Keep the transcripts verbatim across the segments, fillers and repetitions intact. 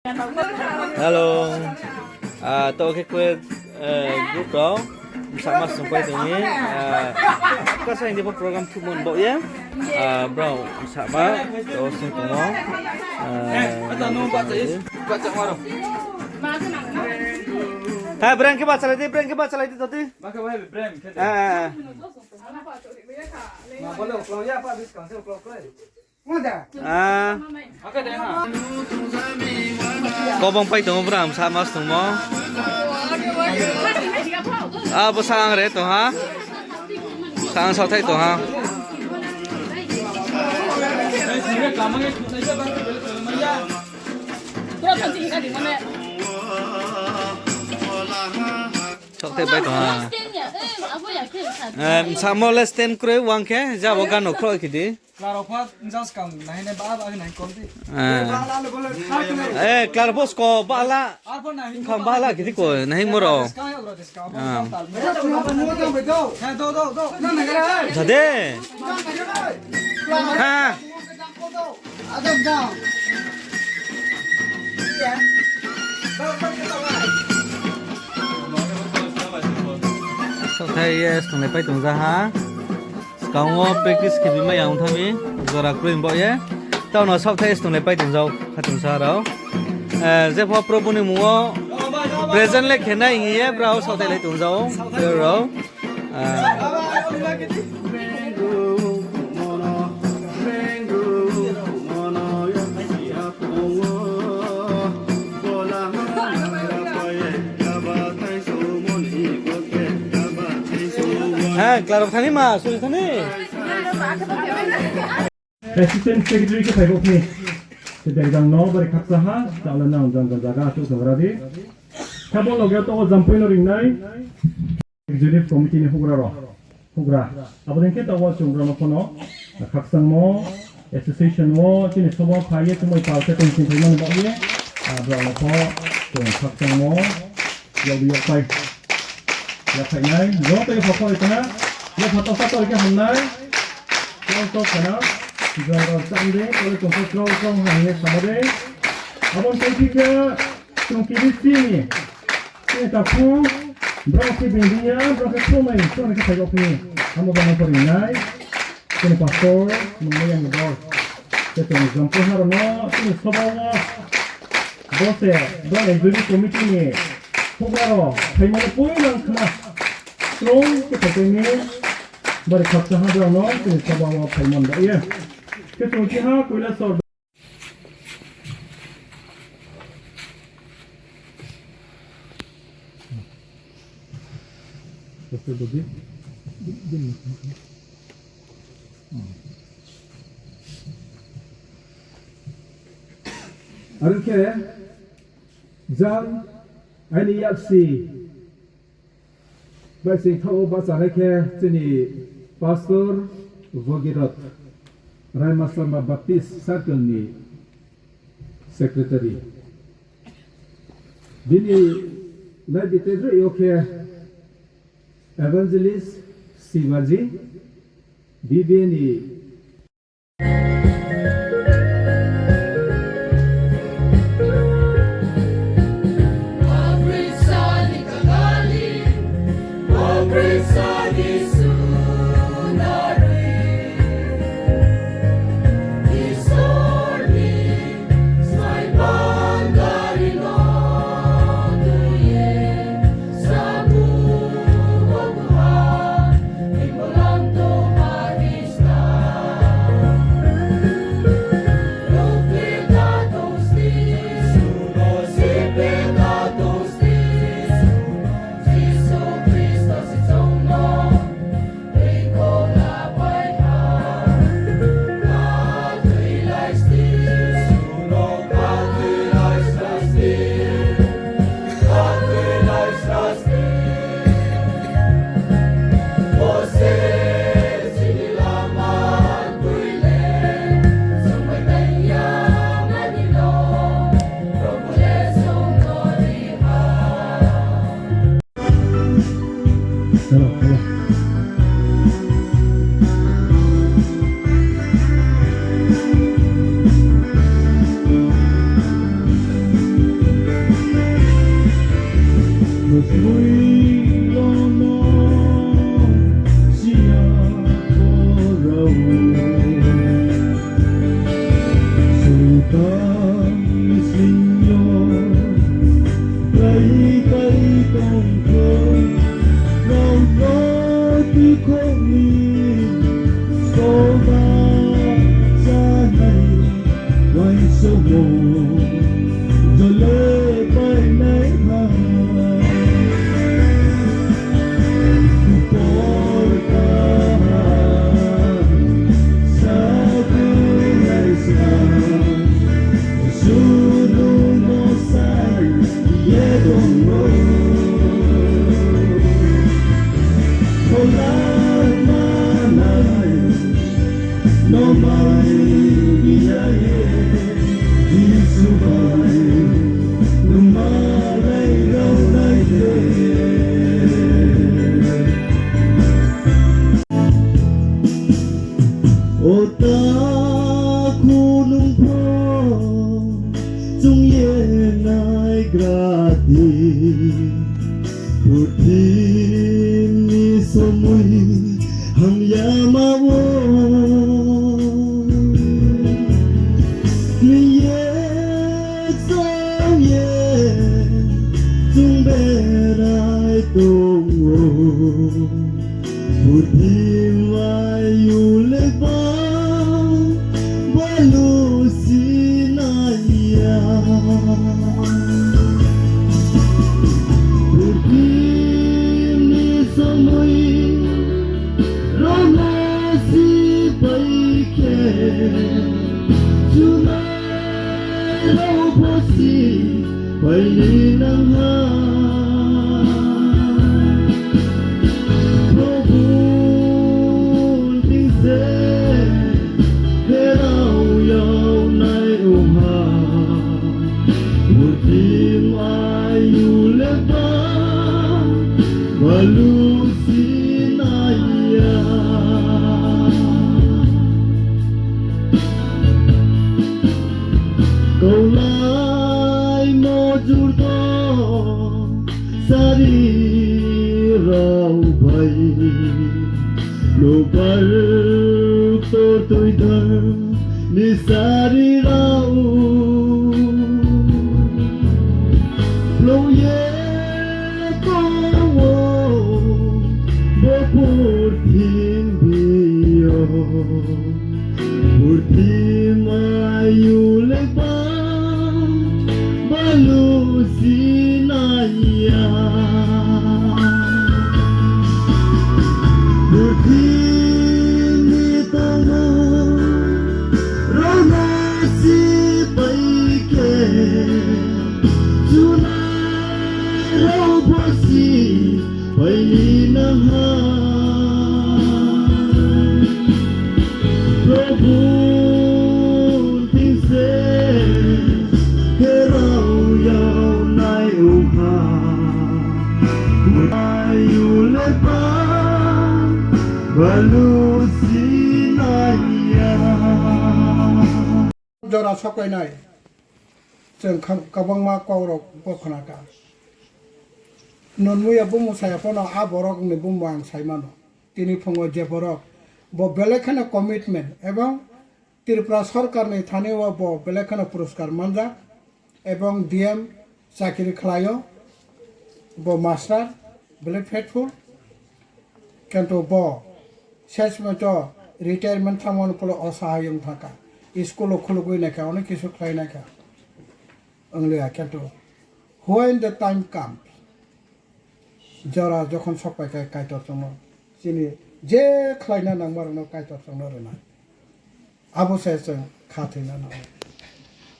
Hello. Ah, to khe kue, eh, group rao bsama sungpai tong mi. Ah, kasa hindi pho program thuhmo ni baoh ye. Ah, brao bsama to sung tong ou. Ah, ha, breng khe bachalai di, breng khe bachalai di, toti. Ah, ah, ah. Ah. Kobong pai tong ou, bra bsama sungmo. Abo sa ang re tong ha. Sa ang saothai tong ha. Saothai pai tong ha. Eh, bsamo le stand kroi wang khe, jabo gano kroi khe di. Klarao pha jang skang nahine ba ba nai kom di. Eh. Eh, klarao pho sko bala. Arpho nahi. Kham bala kiti ko, nahi moro. Skang ya ura skang. Ah. Jade. Ha. Saothai ye stunglai pai tong ja ha. Skang wo practice khe bi mai ya ong tha mi, jora kroi bo ye. Tao no saothai stunglai pai tong jao, khatungsa rao. Eh, jepho Probu ni mung wo present le khe nai hing ye brao saothai lai tong jao, rao. Ah. Ha, klarao thani ma, suri thani. Assistant Secretary khe phai bo khe. Se dai jang no bari khakcha ha, ta le nang jang jang jaga achouh tong ra di. Khe bo loge to o Jampui no ringnai. Executive Committee ni houhgra rao, houhgra. Abo dei khe taoh wo chung rao no pho no, khakchangmo, association wo, chini soba phai ye, chumui pal khe tong sing phaimo ni baoh ye, ah, brao no pho chung khakchangmo, yag di yagpai. Yaphainai, joto yapha pho tong ha, yapha toksa tor khe hamnai, tong tong khana, jang rao cham de, tole chung pho tong tong ha hing ye samo de. Abo ni tei khe, chung K B C ni, chini takhu, brao khe bini ya, brao khe khomai, chung khe phai rao khe, amo bang pho ringnai, chini pastor, nung mai yang ni bor. Khe chung Jampui ha rao no, chini soba wo, bo se, brao ni executive committee ni, houhgra rao, phaimo no poi nang khna, strong khe phai tei ni, bari khakcha ha brao no, chini soba wo phaimo no ba ye. Khe chung khe ha, Koilasor Are khe, jang, aini yaksi, bai sing thaoh wo bahchanai khe chini Pastor Bhagirath, Raimasalma Baptist Circle ni Secretary. Bini nai bite droi yo khe Evangelist Sibaji, B B A ni Bui lo no siya ko rao. Soitan ni sing yo, kai kai tong khe, rao no tikhouh ni soba sanai. Uaingsouhmo jole painai ha. Por kaha sakhuinai sa, Jisu nung no sai ye tong ou. Phola manai no mai ya ye, Jisu bai nung malai rao nai de. O takhu nung pho chung ye naigra di. Purthim ni somoi hamyama wo, kri ye, kchang ye, chung berai tong ou. Purthim ayu le ba, balu sinai ya. Purthim ni somoi rao no si pai khe, chunai rao pho si pai ni nang ha. Probhu thing se pherao yag nai ong ha. Purthim ayu le ba, balu sinai ya. Kaulaimo jur do sari rao bai, nobar ktor tuidar ni sari rao. Plung ye tong ou bo purthimbi yo. Purthim ayu le ba, balu sinai ya. Purthim ni tongmo rao no si pai khe, chunai rao pho si pai ni nang ha. Probhu thing se pherao yag nai ong ha. Ayu le ba, balu sinai ya. Jora sopainai, chung kha-, kabangma kau rao bo khna kha. Nunmui ya bumu saya pho no, a borok ni bumu ang sai mano. Tini phung wo je borok, bo belai kheno commitment, ebong Tripura sorkar ni thani wo bo belai kheno puruskar manjak, ebong D M chakri khlai o, bo master, belai faithful, kintu bo ses moto retirement thangmo ni polo osahai ong thang kha, school wo khulugwi nai kha, onek kisu khlai nai kha, wngliya, kintu when the time comes, jora jokhon sokpai khe Kaitor chwngno chini je khlaina nangma rokno Kaitor chwngno rwnai. Abo se chwng khathoina nang ou.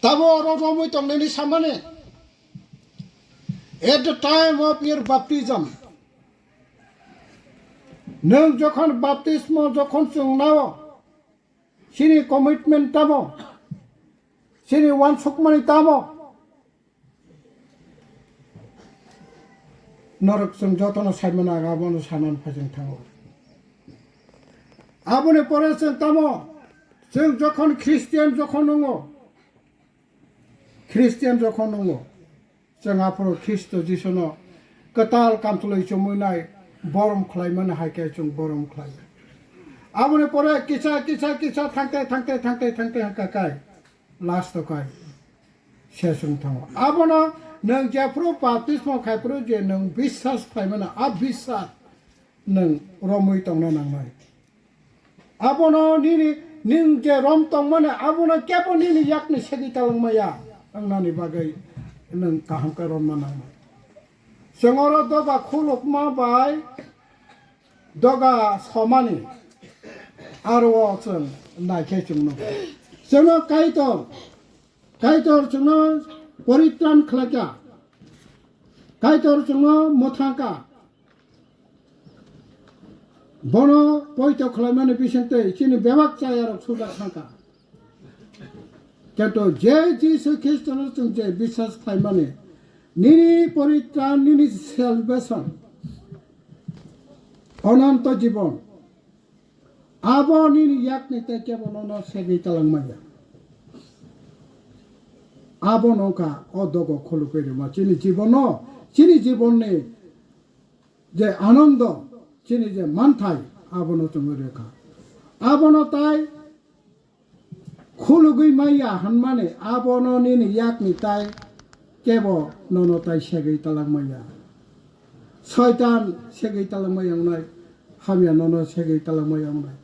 Tamo oro romwi tongnani samani, at the time of your baptism, nwng jokhon baptismo jokhon chwng nao, chini commitment tamo, chini uansukmani tamo, norok chwng jotono saimano ang abono sanani phaijwng thango. Aboni pore chwng tamo, chwng jokhon Christian jokhon wngo, Christian jokhon wngo, chwng aphuru Khristo Jisuno Ktal kamchloi chumui nai borom khlaimani hai khe chung borom khlai. Aboni pore kisa, kisa, kisa thangte, thangte, thangte, thangte hingkha kai. Last o kai. Sesung thango. Abono nwng jephru baptismo khaiphru je nwng bisas khlaimani, a bisas nwng romwi tongna nangnai. Abono nini, nwng je rom tongmani, abono kebo nini yakni segwi talangmaya, wngnani bagwi nwng kaham khe romna nangnai. Chwng oro doga khulukma bai doga somani aro o chwng naikhe chwng nugo. Chwngno Kaitor, Kaitor chwngno poritran khlaikha. Kaitor chwngno mwthangkha. Bono poito khlaimani bisingtwi chini bebak chayarok sujak thangkha. Kintu je Jisu Khristono chwng je bisas khlaimani, nini poritran, nini salvation, ononto jibon, abo nini yakni tei kebo nono segwi talangmaya. Abo nongkha o dogo khulukwi rima chini jibonno, chini jibonni je anondo, chini je manthai, abono chwngwi rwkha. Abono tai khulugwi maya hwnmani, abono nini yakni tai kebo nono tai segwi talangmaya. Soitan segwi talangmaya wngnai, hamya nono segwi talangmaya wngnai.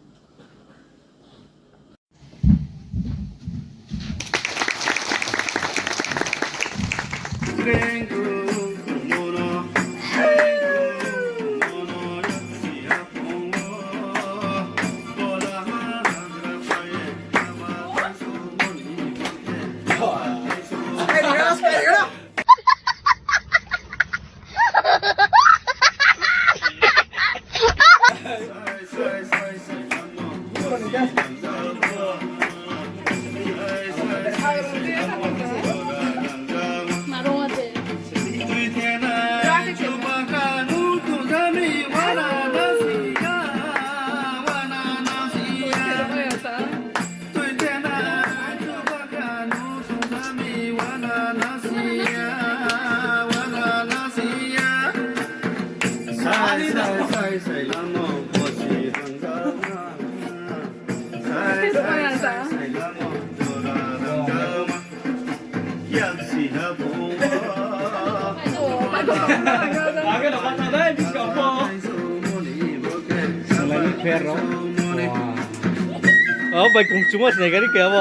O bai kung chuma sinai gari khe abo.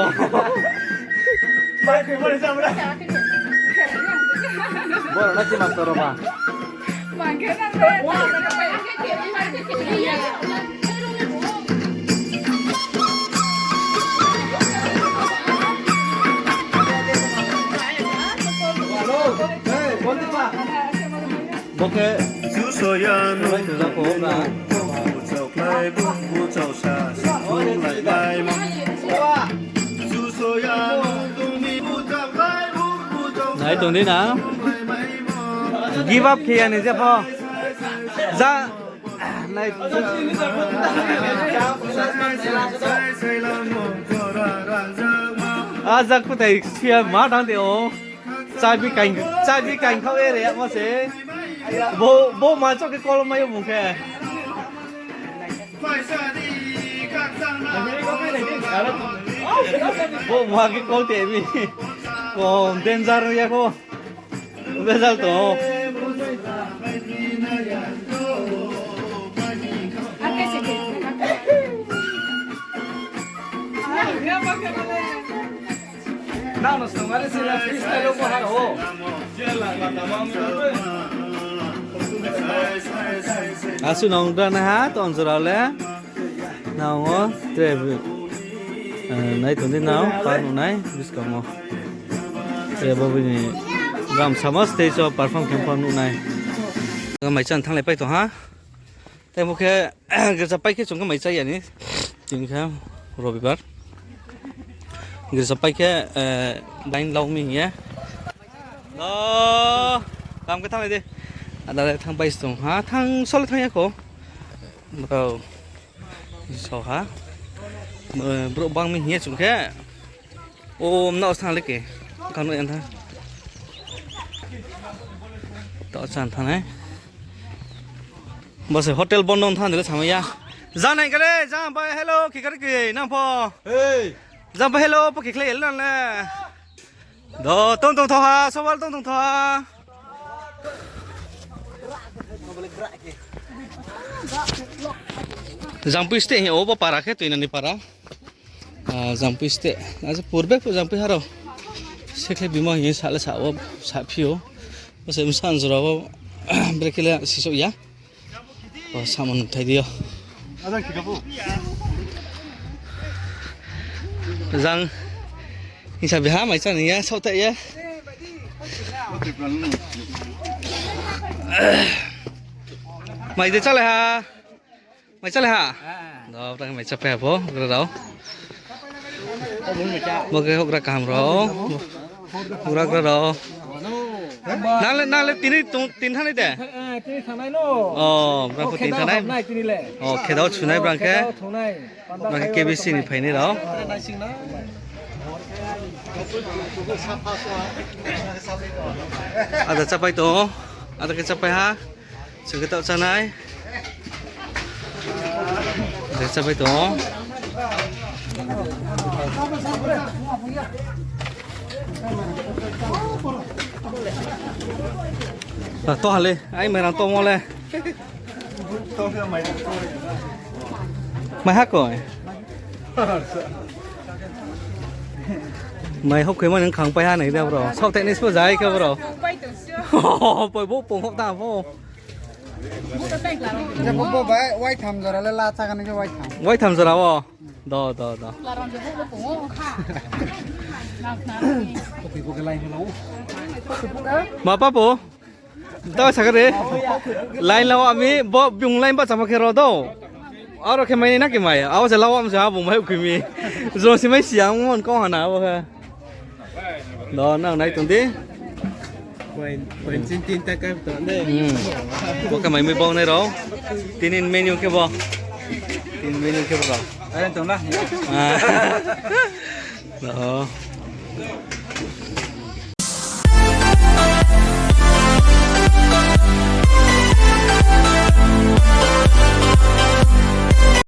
Boro na si master rok ba. Bo khe susoya no. Nai tong di na. Give up khe ya ni jepho. Ja. Nai. A jak kutai sia ma dang de o. Chabi kaing, chabi kaing khao ere mo se. Bo, bo ma chok khe call mai bung khe. Bo ma khe call te mi. Ko danger ya ko. Bezal to. Nang no swnamari se na freestyle o bohar o. Asu nang dana ha, tonjora le. Nang o, tre, eh, nai tong di nang, pa nuh nai, buskang o. Tre bo bini gamsa ma stage o perform khe pa nuh nai. Mai chan thanglai pai tong ha. Tei bo khe, girja pai khe chung khe mai cha ya ni. Tini khe Robibar. Girja pai khe, eh, line lau mi hing ye. O, kam khe thanglai di. Ada le thang bai tong ha, thang sole thang ya kho. Bro. Sao ha. Eh, bro bang mi hing ye chung khe. O, mna os thang le ke. Kanu yang tha. To chan thanai. Bo se hotel bondo thanng de le samai ya. Jang nai kare, jang bai hello, khe kare khe nang pho. Jang bai hello, pho khe khlai ya le nang le. Do, tong tong tho ha, sobal tong tong tho ha. Jangpui state hing o bo para khe, Tuinani para. Ah, Jangpui state. Aja purbe pho Jangpui ha rao. Sekhle bimo hing ye sa le sa wo, saphi ou. Bo se bsa jora wo, brekhe le sisouh ya. O, samo nuhthai di yo. Jang hingsa biha mai chá ni ya, saohthaih ye. Mai de chálai ha. Mai chálai ha. Do, tang mai chápai ha pho, houhgra rao. Bo khe houhgra kaham rao. Houhgra gra rao. Nang le, nang le tini tong, tini thanngnai de? O, brang pho tini thanngnai. O, khedao sunai brang khe. Brang khe K B C ni phainai rao. Ada chápai tong ou. Ada khe chápai ha. Chung khe taoh chánai. Ada chápai tong ou. To ha le, ai mairang tongmo le. Mai ha koi. Mai houhkhoimo ni khangpai ha nai de bro. Saohthaih ni sbo jai khe bro. Poi bo pung houh ta pho. Waitham jora le la chá kha nai khe waitham. Waitham jora wo. Do, do, do. Ma pa po? Ta sakha de. Line la wo ami, bo bung line bahchamo khe ro do. Aro khe mai nai na khe mai. Abo se la wo ami se ha bung mai houhkhoi mi. Jrong si mai si ang mon kau ha na abo khe. Do, nang nai tong di. Bo khe mai mi bo nai rao. Tini menu khe bo. Tini menu khe bo rao. Do.